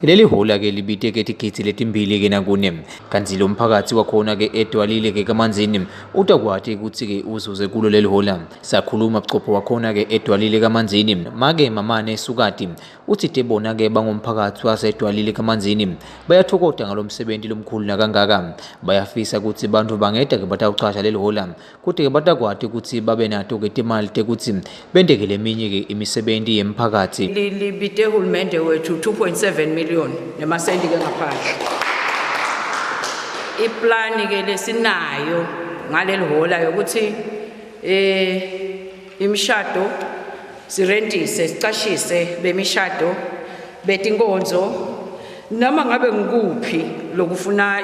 Leli hhola-ke libite-ke tigidzi letimbili-ke nakune, kantsi lo mphakatsi wakhona-ke eDwalile-ke kaManzini utakwati kutsi-ke uzuze kulo leli hhola. Sakhuluma bucopho wakhona-ke eDwalile kaManzini, make Mamane Sukati, utsite bona-ke bangumphakatsi waseDwalile kaManzini bayatfokota ngalomsebenti lomkhulu nakangaka. Bayafisa kutsi bantfu bangeta-ke batawucasha leli hhola kute-ke batakwati kutsi babe nato-ke timali tekutsi bente-ke leminye-ke imisebenti yemphakatsi. Libite hulumende wethu 2.7 million nemasenti ke ngaphandle. Iplani ke lesinayo ngaleli hola yokuthi imishado sirentise, sicashise bemishado betinkonzo noma ngabe ngikuphi lokufuna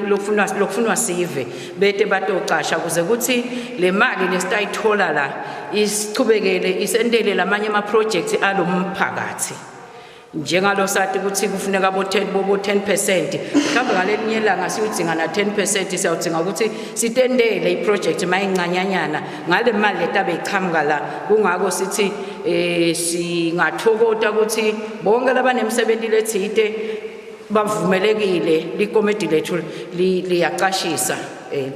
lokufuna lokufunwa sive bete batocasha kuze kuthi le mali lesitayithola la isichubekele isentele lamanye ama projects alomphakathi. Njengalo sati ukuthi kufuneka bo 10 bobo 10%, mhlawumbe ngalelinye ilanga siyodzinga na 10%, siyawudzinga ukuthi sitendele iproject mayincanyanyana ngale mali letabe ichamuka la. Kungako sithi singathokota ukuthi bonke labanemsebenzi letsite bavumelekile, likomedi lethu liyacashisa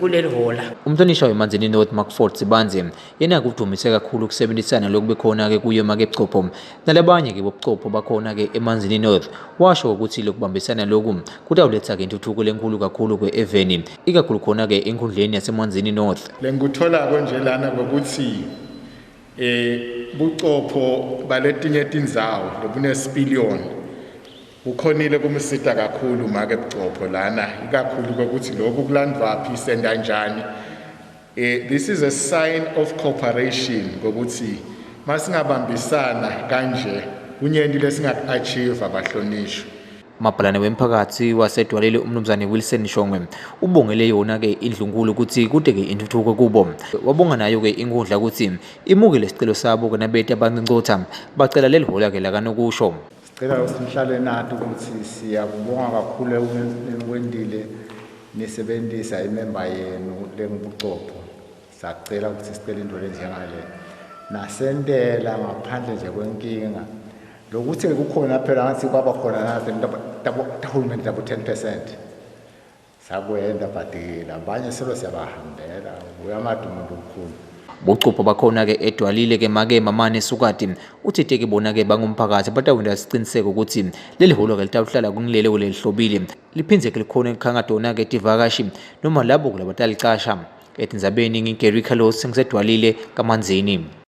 kuleli hola. Umhlonishwa weManzini North Macford Sibandze yena kudumise kakhulu ukusebenzisana lokube khona-ke kuye make Bucopho nalabanye-ke bobucopho bakhona-ke eManzini North. Washo ukuthi lokubambisana loku kutawuletsa-ke intuthuko lenkulu kakhulu kwe-eveni, ikakhulu khona-ke enkhundleni yaseManzini North. Lengikutholako nje lana kwekutsi bucopho baletinye tindzawo lobunesipiliyoni kukhonile kumsita kakhulu make Bucopho lana, ikakhulu kwekutsi lokhu kulandvwaphi, senda njani. This is a sign of cooperation ngokuthi masingabambisana kanje kunyenti lesingaku-achieve abahlonishwa. Mabhalane wemphakatsi waseDwalile umnumzane Wilson Shongwe ubongele yona-ke indlunkulu ukuthi kude-ke intuthuko kubo. Wabonga nayo-ke inkundla ukuthi imukele sicelo sabo-ke nabeta banconcotha bacela leli hhola-ke lakanokusho. Sicela ukuthi nihlale nathi ukuthi siyakubonga kakhulu enikwentile nisebenzisa imemba yenu lengubucopho. Sacela ukuthi sicele into lenjengale nasentela ngaphandle nje kwenkinga lokuthi kukhona phela ngathi kwaba khona nathi tahulumende tabo 10% sakwenda, but labanye selo siyabahambela uyamati umuntu omkhulu. Bucupho bakhona-ke eDwalile-ke make Mamane Sukati uthite-ke bona-ke bangumphakathi batawenta siciniseko ukuthi leli hholo-ke litawuhlala kungilele kulelihlobile liphindze-ke likhone kukhanga tona-ke tivakashi noma labo labatalicasha. Etindzabeni ngiGary Carlos ngiseDwalile kaManzini.